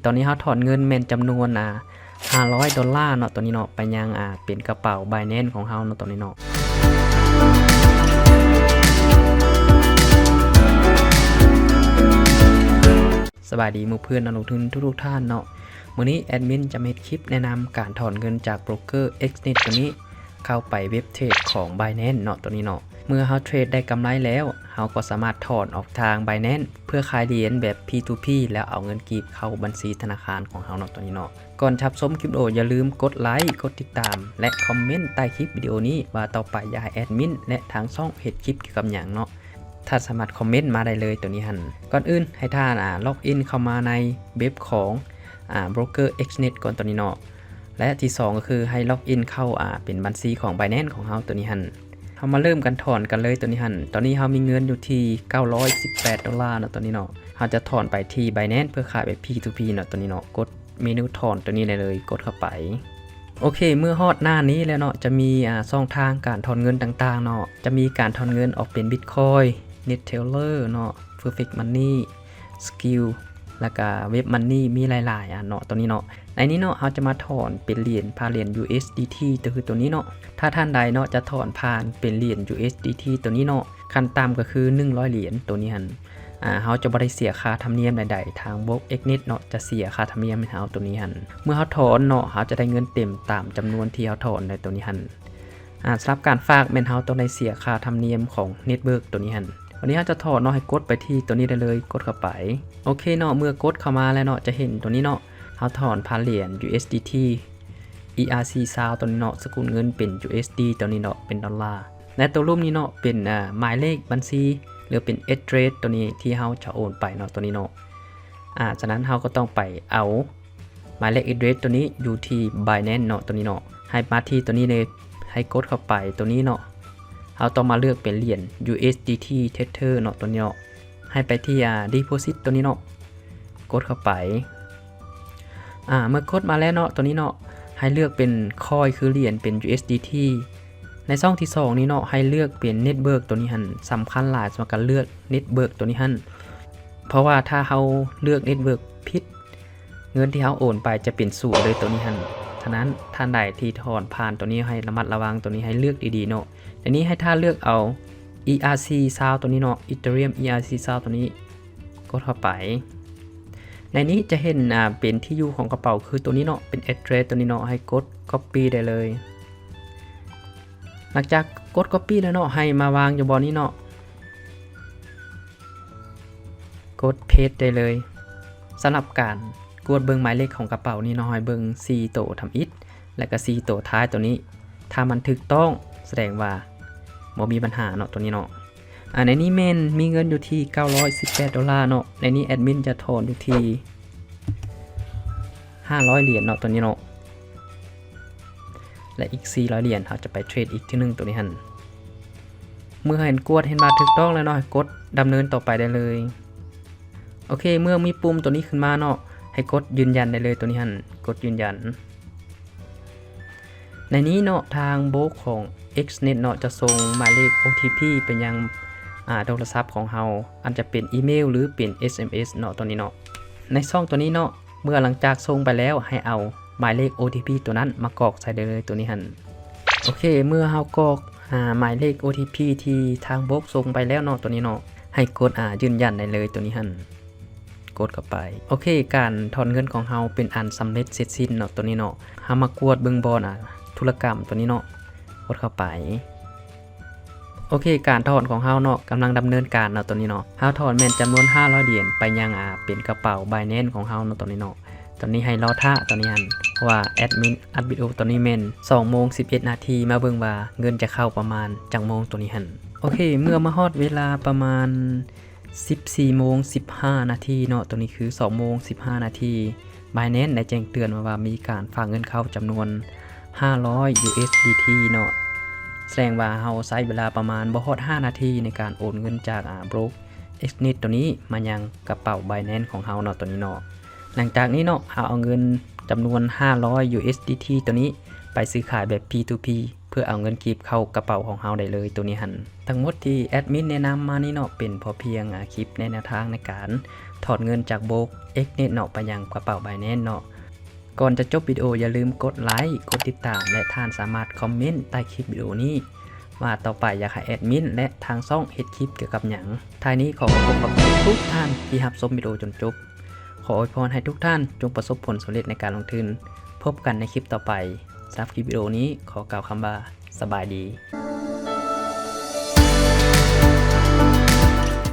ຕອນນີ້ເຮົາຖອນເງິນແມ່ນຈຳນວນ ອ່າ ຫ້າຮ້ອຍໂດລາເນາະ ໂຕນີ້ເນາະ ໄປຍັງ ອ່າ ເປັນກະເປົາ Binance ຂອງເຮົາເນາະ ໂຕນີ້ເນາະ. ສະບາຍດີໝູ່ເພື່ອນນັກລົງທຶນທຸກໆທ່ານເນາະ. ມື້ນີ້ແອດມິນຈະມາເຮັດຄລິບແນະນຳການຖອນເງິນຈາກໂບຣກເກີ XNET ໂຕນີ້ ເຂົ້າໄປເວັບເທຣດຂອງ Binance ເນາະ ໂຕນີ້ເນາະ. ເມື່ອເຮົາເທຣດໄດ້ກຳໄລແລ້ວ ເຮົາກໍສາມາດຖອນອອກທາງ Binance ເພື່ອຂາຍຫຼຽນແບບ P to P ແລ້ວເອົາເງິນກີບເຂົ້າບັນຊີທະນາຄານຂອງເຮົາເນາະ ໂຕນີ້ເນາະ. ກ່ອນຮັບຊົມຄລິບວິດີໂອ ຢ່າລືມກົດໄລ, ກົດຕິດຕາມ ແລະ ຄອມເມັນໃຕ້ຄລິບວິດີໂອນີ້ວ່າຕໍ່ໄປຢາກໃຫ້ແອດມິນ ແລະ ທາງຊ່ອງເຮັດຄລິບກ່ຽວກັບຫຍັງເນາະ. ທ່ານສາມາດຄອມເມັນມາໄດ້ເລີຍໂຕນີ້ຫັ້ນ. ກ່ອນອື່ນໃຫ້ທ່ານ ອ່າ ລັອກອິນເຂົ້າມາໃນເວັບຂອງ ອ່າ ໂບຣກເກີ XNET ກ່ອນໂຕນີ້ເນາະ ແລະ ທີສອງກໍຄືໃຫ້ລັອກອິນເຂົ້າ ອ່າ ເປັນບັນຊີຂອງ Binance ຂອງເຮົາໂຕນີ້ຫັ້ນ. ເຮົາມາເລີ່ມກັນຖອນກັນເລີຍໂຕນີ້ຫັ້ນ. ຕອນນີ້ເຮົາມີເງິນຢູ່ທີ່ເກົ້າຮ້ອຍສິບແປດໂດລາເນາະ ໂຕນີ້ເນາະ. ເຮົາຈະຖອນໄປທີ່ Binance ເພື່ອຂາຍແບບ P to P ເນາະ ໂຕນີ້ເນາະ. ກົດເມນູຖອນໂຕນີ້ໄດ້ເລີຍ, ກົດເຂົ້າໄປ. ໂອເຄ ເມື່ອຮອດໜ້ານີ້ແລ້ວເນາະ ຈະມີ ອ່າ ຊ່ອງທາງການຖອນເງິນຕ່າງໆເນາະ. ຈະມີການຖອນເງິນອອກເປັນ Bitcoin, Net Teller ເນາະ, Perfect Money, Skrill ແລ້ວກະ Web Money ມີຫຼາຍໆອັນເນາະ ໂຕນີ້ເນາະ. ໃນນີ້ເນາະ ເຮົາຈະມາຖອນເປັນຫຼຽນ ຜ່ານຫຼຽນ USDT ໂຕຄືໂຕນີ້ເນາະ. ຖ້າທ່ານໃດເນາະ ຈະຖອນຜ່ານເປັນຫຼຽນ USDT ໂຕນີ້ເນາະ ຂັ້ນຕ່ຳກໍຄືໜຶ່ງຮ້ອຍຫຼຽນໂຕນີ້ຫັ້ນ. ອ່າ ເຮົາຈະບໍ່ໄດ້ເສຍຄ່າທຳນຽມໃດໆ, ທາງໂບຣກ XNET ເນາະ ຈະເສຍຄ່າທຳນຽມໃຫ້ເຮົາໂຕນີ້ຫັ້ນ. ເມື່ອເຮົາຖອນເນາະ ເຮົາຈະໄດ້ເງິນເຕັມຕາມຈຳນວນທີ່ເຮົາຖອນໃນໂຕນີ້ຫັ້ນ. ອ່າ ສຳລັບການຝາກແມ່ນເຮົາຕ້ອງໄດ້ເສຍຄ່າທຳນຽມຂອງ network ໂຕນີ້ຫັ້ນ. ວັນນີ້ເຮົາຈະຖອນເນາະ ໃຫ້ກົດໄປທີ່ໂຕນີ້ໄດ້ເລີຍ, ກົດເຂົ້າໄປ. ໂອເຄເນາະ ເມື່ອກົດເຂົ້າມາແລ້ວເນາະ ຈະເຫັນໂຕນີ້ເນາະ ເຮົາຖອນຜ່ານຫຼຽນ USDT ERC ຊາວໂຕນີ້ເນາະ ສະກຸນເງິນເປັນ USD ໂຕນີ້ເນາະ ເປັນໂດລາ ແລະ ໂຕລຸ່ມນີ້ເນາະ ເປັນ ອ່າ ໝາຍເລກບັນຊີ ຫຼື ເປັນ address ໂຕນີ້ທີ່ເຮົາຈະໂອນໄປເນາະ ໂຕນີ້ເນາະ. ອ່າ ສະນັ້ນເຮົາກໍຕ້ອງໄປເອົາໝາຍເລກ address ໂຕນີ້ຢູ່ທີ່ Binance ເນາະ ໂຕນີ້ເນາະ. ໃຫ້ມາທີ່ໂຕນີ້ເລີຍ, ໃຫ້ກົດເຂົ້າໄປໂຕນີ້ເນາະ. ເຮົາຕ້ອງມາເລືອກເປັນຫຼຽນ USDT Tether ເນາະ ໂຕນີ້ເນາະ. ໃຫ້ໄປທີ່ ອ່າ deposit ໂຕນີ້ເນາະ, ກົດເຂົ້າໄປ. ອ່າ ເມື່ອກົດມາແລ້ວເນາະ ໂຕນີ້ເນາະ ໃຫ້ເລືອກເປັນ coin ຄືຫຼຽນເປັນ USDT. ໃນຊ່ອງທີສອງນີ້ເນາະ ໃຫ້ເລືອກເປັນ network ໂຕນີ້ຫັ້ນ ສຳຄັນຫຼາຍ. ສຳລັບການເລືອກ network ໂຕນີ້ຫັ້ນ ເພາະວ່າຖ້າເຮົາເລືອກ network ຜິດ ເງິນທີ່ເຮົາໂອນໄປຈະເປັນສູນເລີຍໂຕນີ້ຫັ້ນ. ສະນັ້ນທ່ານໃດທີ່ຖອນຜ່ານໂຕນີ້ໃຫ້ລະມັດລະວັງໂຕນີ້, ໃຫ້ເລືອກດີໆເນາະ. ໃນນີ້ໃຫ້ທ່ານເລືອກເອົາ ERC ຊາວໂຕນີ້ເນາະ, Ethereum ERC ຊາວໂຕນີ້ ກົດເຂົ້າໄປ. ໃນນີ້ຈະເຫັນ ອ່າ ເປັນທີ່ຢູ່ຂອງກະເປົາຄືໂຕນີ້ເນາະ, ເປັນ address ໂຕນີ້ເນາະ, ໃຫ້ກົດ copy ໄດ້ເລີຍ. ຫຼັງຈາກກົດ copy ແລ້ວເນາະ, ໃຫ້ມາວາງຢູ່ບ່ອນນີ້ເນາະ, ກົດ paste ໄດ້ເລີຍ. ສຳລັບການກວດເບິ່ງໝາຍເລກຂອງກະເປົານີ້ເນາະ, ໃຫ້ເບິ່ງສີ່ໂຕທຳອິດ ແລະກະສີ່ໂຕທ້າຍໂຕນີ້. ຖ້າມັນຖືກຕ້ອງ ສະແດງວ່າບໍ່ມີບັນຫາເນາະ ໂຕນີ້ເນາະ. ອ່າ ໃນນີ້ແມ່ນມີເງິນຢູ່ທີ່ເກົ້າຮ້ອຍສິບແປດໂດລາເນາະ. ໃນນີ້ແອດມິນຈະຖອນຢູ່ທີ່ຫ້າຮ້ອຍຫຼຽນເນາະ ໂຕນີ້ເນາະ. ແລະອີກສີ່ຮ້ອຍຫຼຽນ ເຮົາຈະໄປເທຣດອີກເທື່ອໜຶ່ງໂຕນີ້ຫັ້ນ. ເມື່ອເຫັນກວດເຫັນວ່າຖືກຕ້ອງແລ້ວເນາະ, ໃຫ້ກົດດຳເນີນຕໍ່ໄປໄດ້ເລີຍ. ໂອເຄ ເມື່ອມີປຸ່ມໂຕນີ້ຂຶ້ນມາເນາະ, ໃຫ້ກົດຢືນຢັນໄດ້ເລີຍໂຕນີ້ຫັ້ນ, ກົດຢືນຢັນ. ໃນນີ້ເນາະ ທາງໂບຣກຂອງ XNET ເນາະ ຈະສົ່ງໝາຍເລກ ໂອທີພີ ໄປຍັງ ອ່າ ໂທລະສັບຂອງເຮົາ, ອາດຈະເປັນອີເມວ ຫຼື ເປັນ ເອສເອັມເອສ ເນາະ ໂຕນີ້ເນາະ. ໃນຊ່ອງໂຕນີ້ເນາະ, ເມື່ອຫຼັງຈາກສົ່ງໄປແລ້ວ ໃຫ້ເອົາໝາຍເລກ ໂອທີພີ ໂຕນັ້ນມາກອກໃສ່ໄດ້ເລີຍໂຕນີ້ຫັ້ນ. ໂອເຄ ເມື່ອເຮົາກອກ ອ່າ ໝາຍເລກ ໂອທີພີ ທີ່ທາງໂບຣກສົ່ງໄປແລ້ວເນາະ ໂຕນີ້ເນາະ, ໃຫ້ກົດ ອ່າ ຢືນຢັນໄດ້ເລີຍໂຕນີ້ຫັ້ນ. ກົດເຂົ້າໄປ. ໂອເຄ ການຖອນເງິນຂອງເຮົາເປັນອັນສຳເລັດເສັດສິ້ນເນາະ ໂຕນີ້ເນາະ. ເຮົາມາກວດເບິ່ງບ່ອນ ອ່າ ທຸລະກຳໂຕນີ້ເນາະ, ກົດເຂົ້າໄປ. ໂອເຄ ການຖອນຂອງເຮົາເນາະ ກຳລັງດຳເນີນການເນາະ ໂຕນີ້ເນາະ. ເຮົາຖອນແມ່ນຈຳນວນຫ້າຮ້ອຍຫຼຽນໄປຍັງ ອ່າ ເປັນກະເປົາ Binance ຂອງເຮົາເນາະ ໂຕນີ້ເນາະ. ຕອນນີ້ໃຫ້ລໍຖ້າໂຕນີ້ຫັ້ນ, ເພາະວ່າແອດມິນອັດວິດີໂອໂຕນີ້ແມ່ນສອງໂມງສິບເອັດນາທີ, ມາເບິ່ງວ່າເງິນຈະເຂົ້າປະມານຈັກໂມງໂຕນີ້ຫັ້ນ. ໂອເຄ ເມື່ອມາຮອດເວລາປະມານ ສິບສີ່ໂມງສິບຫ້ານາທີເນາະ, ໂຕນີ້ຄືສອງໂມງສິບຫ້ານາທີ. Binance ໄດ້ແຈ້ງເຕືອນມາວ່າມີການຝາກເງິນເຂົ້າຈຳນວນຫ້າຮ້ອຍ USDT ເນາະ, ສະແດງວ່າເຮົາໃຊ້ເວລາປະມານບໍ່ຮອດຫ້ານາທີໃນການໂອນເງິນຈາກ ອ່າ ໂບຣກ XNET ໂຕນີ້ມາຍັງກະເປົາ Binance ຂອງເຮົາເນາະ, ໂຕນີ້ເນາະ. ຫຼັງຈາກນີ້ເນາະ, ເຮົາເອົາເງິນຈຳນວນຫ້າຮ້ອຍ USDT ໂຕນີ້ໄປຊື້ຂາຍແບບ P2P ເ ພື່ອເອົາເງິນກີບເຂົ້າກະເປົາຂອງເຮົາໄດ້ເລີຍ. ໂຕນີ້ຫັ້ນ ທັງໝົດທີ່ແອດມິນແນະນຳມານີ້ເນາະ ເປັນພໍພຽງ ອາ ຄລິບແນະ ແນວທາງໃນການຖອນເງິນຈາກ Bolt X Net ເນາະ ໄປຍັງກະເປົາ Binance ເນາະ. ກ່ອນຈະຈົບວິດີໂອ ຢ່າລືມກົດໄລ, ກົດຕິດຕາມ ແລະ ທ່ານສາມາດຄອມເມັນໃຕ້ຄລິບວິດີໂອນີ້ ວ່າຕໍ່ໄປຢາກໃຫ້ແອດມິນ ແລະ ທາງຊ່ອງເຮັດຄລິບກ່ຽວກັບຫຍັງ. ທ້າຍນີ້ຂໍຂອບຄຸນຂອບໃຈທຸກທ່ານທີ່ຮັບຊົມວິດີໂອຈົນຈົບ. ຂໍອວຍພອນໃຫ້ທຸກທ່ານຈົ່ງປະສົບຜົນສຳເລັດໃນການລົງທຶນ. ພົບກັນໃນຄລິບຕໍ່ໄປ. ສຳລັບຄລິບວິດີໂອນີ້ຂໍກ່າວຄຳວ່າ ສະບາຍດີ.